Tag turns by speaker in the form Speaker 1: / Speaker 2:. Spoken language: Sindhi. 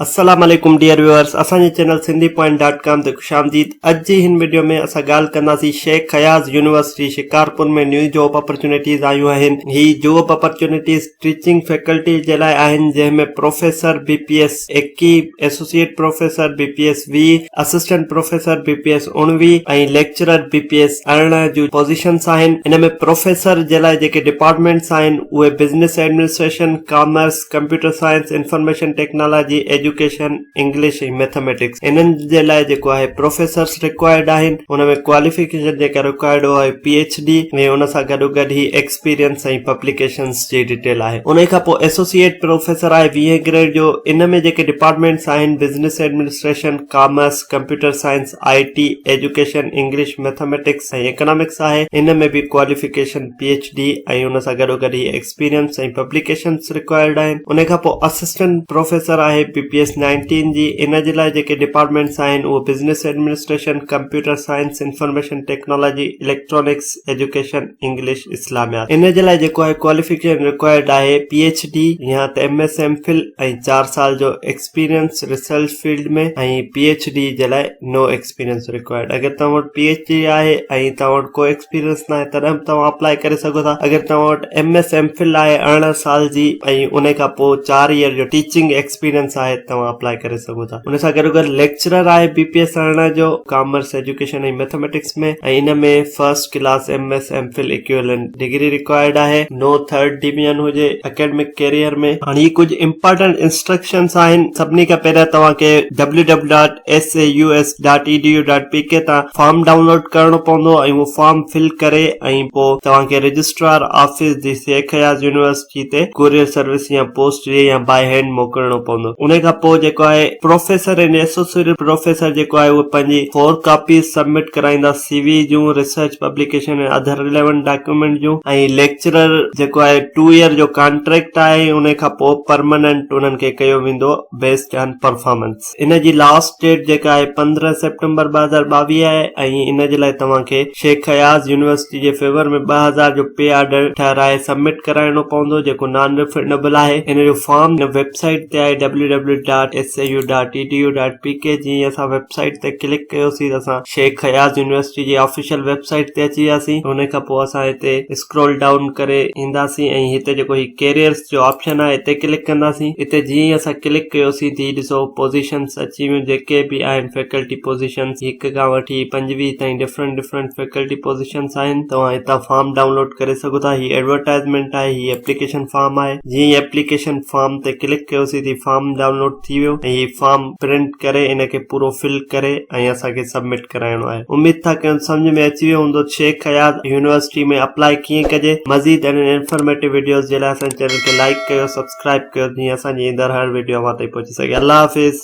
Speaker 1: السلام عليڪم ڊيئر ويوئرس اسان جي channel Sindhi point dot com تي خوش آمديد اڄ جي هن وڊيو ۾ اسان ڳالهه ڪنداسين Shaikh Ayaz university Shikarpur ۾ new job opportunities آيون آهن هي جاب اپرچونيٽيز ٽيچنگ فيڪلٽي جي لاء آهن جنهن ۾ پروفيسر بي P S 21 associate professor B P S 20 assistant professor B P S 19 ۽ lecturer B P S 18 جون پوزيشنس آهن ان ۾ پروفيسر جي لاء جيڪي ڊپارٽمينٽس آهن اهي business administration, commerce, computer science, information technology, education, English ۽ mathematics انهن جي لاء جيڪو آهي پروفيسرس رڪوائرڊ آهن ان ۾ ڪواليفڪيشن جيڪا رڪوائرڊ اها آهي پي ايڇ ڊي ۽ ان سان گڏو گڏ هي ايڪسپيرينس ۽ پبليڪيشنس جي ڊيٽيل آهي انهي کان پوء ايسوسيئيٽ پروفيسر آهي ويهين گريڊ جو ان ۾ جيڪي ڊپارٽمينٽس آهن business administration, commerce, computer science, I T, education, English, mathematics ۽ economics آهي ان ۾ به ڪواليفڪيشن پي ايڇ ڊي ۽ ان سان گڏو گڏ هي ايڪسپيرينس ۽ پبليڪيشنس رڪوائرڊ آهن ان کان پوء اسسٽنٽ پروفيسر آهي بي پي ايس نائنٽين جي ان جي لاء جيڪي ڊپارٽمينٽس آهن اهو business administration, computer science, information technology, electronics, education, English, اسلاميات ان جي لاء جيڪو آهي ڪواليفڪيشن رڪوائرڊ آهي پي ايڇ ڊي يا ته ايم ايس ايم فل ۽ چار سال جو experience research field ۾ ۽ P H D جي لاء نو ايڪسپيرينس رڪوائرڊ اگر توهان وٽ پي ايڇ ڊي آهي ۽ توهان وٽ ڪو ايڪسپيرينس ناهي تڏهن به توهان اپلائي ڪري سگهو ٿا اگر توهان وٽ ايم ايس ايم فل آهي 18 سال جي ۽ ان کان پوء 4 ايئر جو ٽيچنگ ايڪسپيرينس آهي توهان اپلائي ڪري سگهو ٿا ان سان گڏو گڏ ليڪچرر آهي بي پي ايس 18 جو ڪامرس ايجوڪيشن ۽ ميٿاميٽڪس ۾ ۽ ان ۾ first class M S M Phil equivalent degree required آهي نو ٿرڊ ڊويزن هجي اڪيڊمڪ ڪيريئر ۾. هاڻي هي ڪجهه امپارٽنٽ انسٽرڪشنس آهن سڀني کان پهريان توهان کي W W dot S A U S dot E D U dot P K تان فارم ڊائونلوڊ ڪرڻو پوندو ۽ اهو فارم فل ڪري ۽ پوء توهان کي رجسٽرار آفيس جي شيخ اياز يونيورسٽي تي ڪوريئر سروس يا پوسٽ ڏئي يا باء هينڊ موڪلڻو پوندو انهي کان پوء جيڪو آهي پروفيسر ۽ ايسوسيئيٽ پروفيسر جيڪو آهي اهي پنهنجي فور ڪاپيز سبمٽ ڪرائيندا سي وي جون research publication ۽ other relevant document جون ۽ ليڪچرر جيڪو آهي ٽو ايئر جو ڪانٽريڪٽ آهي انهي کان پوء پرماننٽ انهن کي ڪيو ويندو بيسڊ آن پرفارمنس ان جي لاسٽ ڊيٽ جيڪا آهي 15 سيپٽمبر 2022 آهي ۽ ان جي لاء توهان کي شيخ اياز يونيورسٽي جي فيور ۾ 2000 جو پي آرڊر ٺهرائي سبمٽ ڪرائڻو پوندو جيڪو نان ريفنڊبل آهي ان جو فارم هن ويب سائيٽ تي آهي W W dot S A U dot E D U dot P K جيئن ئي اسان ويب سائيٽ تي ڪلڪ ڪيوسين ته اسان شيخ اياز يونيورسٽي جي آفيشل ويب سائيٽ تي اچي وياسين ان کان پوء اسان هتي اسڪرول ڊائون ڪري اينداسين ۽ هتي جيڪو هي ڪيريئرس جو آپشن آهي هتي ڪلڪ ڪنداسين هتي جيئن ئي اسان ڪلڪ ڪيوسين ته هي ڏسو پوزيشنس اچي ويون جيڪي به آهن فيڪلٽي پوزيشنس هڪ کان وٺي 25 تائين ڊفرنٽ ڊفرنٽ فيڪلٽي پوزيشنس آهن توهان هتان فارم ڊائونلوڊ ڪري سگهو ٿا هي ايڊورٽائزمينٽ آهي هي ايپليڪيشن فارم آهي جيئن ئي ايپليڪيشن فارم تي ڪلڪ ڪيوسين ته هي فارم ڊائونلوڊ ٿي ويو ۽ هي فارم پرنٽ ڪري ان کي پورو فل ڪري ۽ اسان کي سبمٽ ڪرائڻو آهي اميد ٿا ڪيون سمجهه ۾ اچي ويو هوندو شيخ اياز يونيورسٽي ۾ اپلائي ڪيئن ڪجي مزيد اهڙين انفارميٽو وڊيوز جي لاء اسان جي چينل کي لائيڪ ڪيو سبسڪرائب ڪيو جيئن اسان جي ايندڙ هر وڊيو اوهان تائين پهچي سگهي الله حافظ.